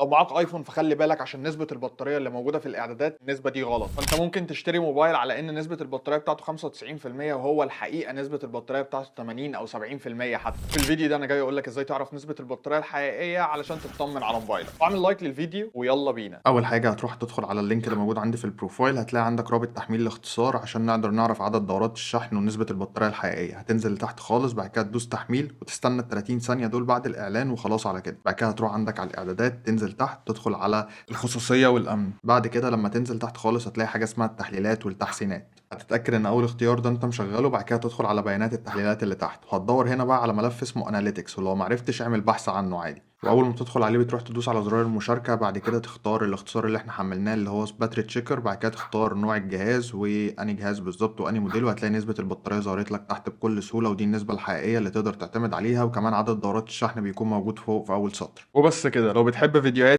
لو معاك ايفون فخلي بالك، عشان نسبة البطارية اللي موجودة في الاعدادات النسبة دي غلط. فانت ممكن تشتري موبايل على ان نسبة البطارية بتاعته 95% وهو الحقيقة نسبة البطارية بتاعته 80 او 70% حتى. في الفيديو ده انا جاي اقول لك ازاي تعرف نسبة البطارية الحقيقية علشان تطمن على موبايلك. واعمل like للفيديو ويلا بينا. اول حاجة هتروح تدخل على ال link اللي موجود عندي في ال profile، هتلاقي عندك رابط تحميل الاختصار عشان نقدر نعرف عدد دورات الشحن ونسبة البطارية الحقيقية. هتنزل لتحت خالص، بعد كده تدوس تحميل وتستنى ال 30 ثانية دول بعد الإعلان وخلاص على كده. بعد كده هتروح عندك على الإعدادات، تنزل تحت تدخل على الخصوصية والأمن. بعد كده لما تنزل تحت خالص هتلاقي حاجة اسمها التحليلات والتحسينات، هتتأكد إن أول اختيار ده أنت مشغله. بعد كده تدخل على بيانات التحليلات اللي تحت، وهتدور هنا بقى على ملف اسمه analytics، ولو معرفتش اعمل بحث عنه عادي. واول ما تدخل عليه بتروح تدوس على زرار المشاركه، بعد كده تختار الاختصار اللي احنا حملناه اللي هو battery checker، بعد كده تختار نوع الجهاز واني جهاز بالظبط واني موديل، وهتلاقي نسبه البطارية ظهرت لك تحت بكل سهوله، ودي النسبة الحقيقية اللي تقدر تعتمد عليها. وكمان عدد دورات الشحن بيكون موجود فوق في اول سطر. وبس كده. لو بتحب فيديوهات